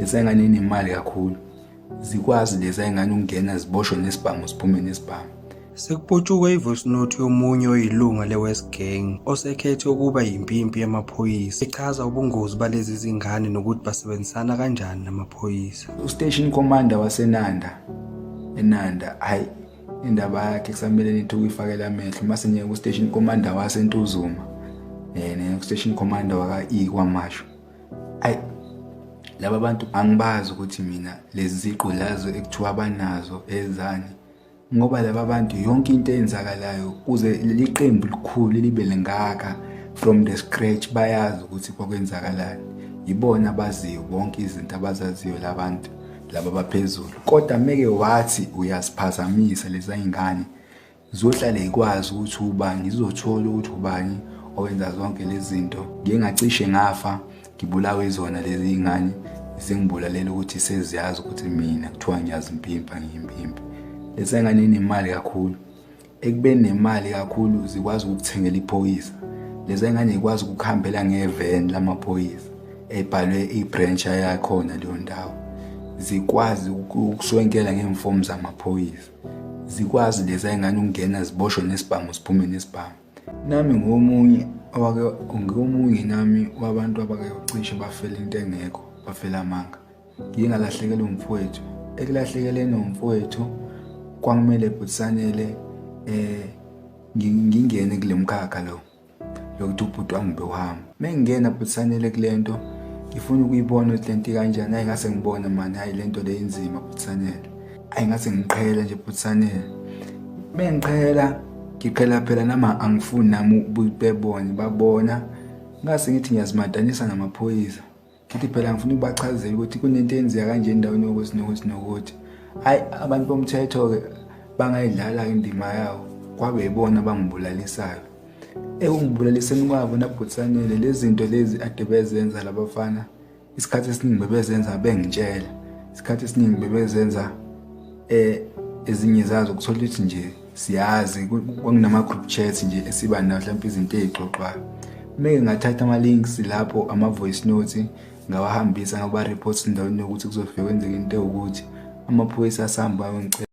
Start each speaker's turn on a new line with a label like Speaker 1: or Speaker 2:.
Speaker 1: Lezi ngane inemali kakhulu, zikwazi lezi ngane ukungena ziboshwe nesibhamu, ziphume nesibhamu.
Speaker 2: Sekuputshuke i-voice note yomunye oyilunga le-West Gang osekhethe ukuba yimpimpi yamaphoyisa, echaza ubungozi balezi zingane nokuthi basebenzisana kanjani namaphoyisa.
Speaker 1: U-station commander waseNanda, eNanda, hayi, indaba yakhe kusamele nithi ukuyifakela amehlo. Mase ngiye ku-station commander waseNtuzuma, ne-station commander waka-E KwaMashu. Ayi, laba bantu angibazi ukuthi mina lezi ziqu lazo ekuthiwa banazo ezani, ngoba laba bantu yonke into eyenzakalayo kuze leli qembu likhulu libe lingaka from the scratch, bayazi ukuthi kwakwenzakalani. Yibona abaziyo bonke izinto abazaziyo labantu laba baphezulu. Kodwa meke wathi uyaziphazamisa lezi ngane, ziyohlale ikwazi ukuthi ubani, zizothola ukuthi ubani owenza zonke lezi zinto. Ngike ngacishe ngafa ngibulawe izona lezi ngane, zingibulalela ukuthi seziyazi ukuthi mina kuthiwa ngiyazimpimpa, ngiyimpimpi. Lezi ngane inemali kakhulu. Ekubeni nemali kakhulu, zikwazi ukukuthengela iphoyisa. Lezi ngane zikwazi ukukuhambela ngeveni lamaphoyisa ebhalwe i-branch yakhona leyo ndawo. Zikwazi ukuswenkela ngey'mfomu zamaphoyisa. Zikwazi lezi ngane ukungena ziboshwe nesibhamu, ziphume nesibhamu. Nami ngomunye owake, ngomunye nami wabantu abake cishe bafela into engekho, bafela amanga. Ngike ngalahlekelwa umfowethu. Ekulahlekeleni umfowethu kwakumele bhuti Sanele ngingene kule mkhakha lo lokuthi ubhuti wami bewuhamba. Mengingena, bhuti Sanele, kule nto, ngifuna ukuyibona ukuthi lento ikanjani. Hayi, ngase ngibona mani, hayi, lento le inzima, bhuti Sanele. Hayi, ngase ngiqhela nje, bhuti Sanele. Mengiqhela, ngiqhela phela nami, angifuni nami ukuthi bebone, babona. Ngase ngithi ngiyazimatanisa namaphoyisa, ngithi phela ngifuna ukubachazela ukuthi kunento eyenzeka kanje endaweni yokuthi nokuthi nokuthi. Hayi, abantu bomthetho-ke bangayidlala indima yawo, kwabe yibona abangibulalisayo. Ekungibulaliseni kwabo nabhuti Sanele, lezi zinto lezi ade bezenza labafana, isikhathi esiningi bebezenza bengitshela, isikhathi esiningi bebezenza ezinye zazo kuthola ukuthi nje siyazi kwakunama-group chat nje esiba nawo, mhlawumpe izinto ey'xoxwayo. Meke ngathatha ama-links lapho, ama-voice notes, ngawahambisa ngaba-reports endaweni yokuthi kuzofike kwenzeka into ewukuthi amaphoyisa asihamba ayongicela.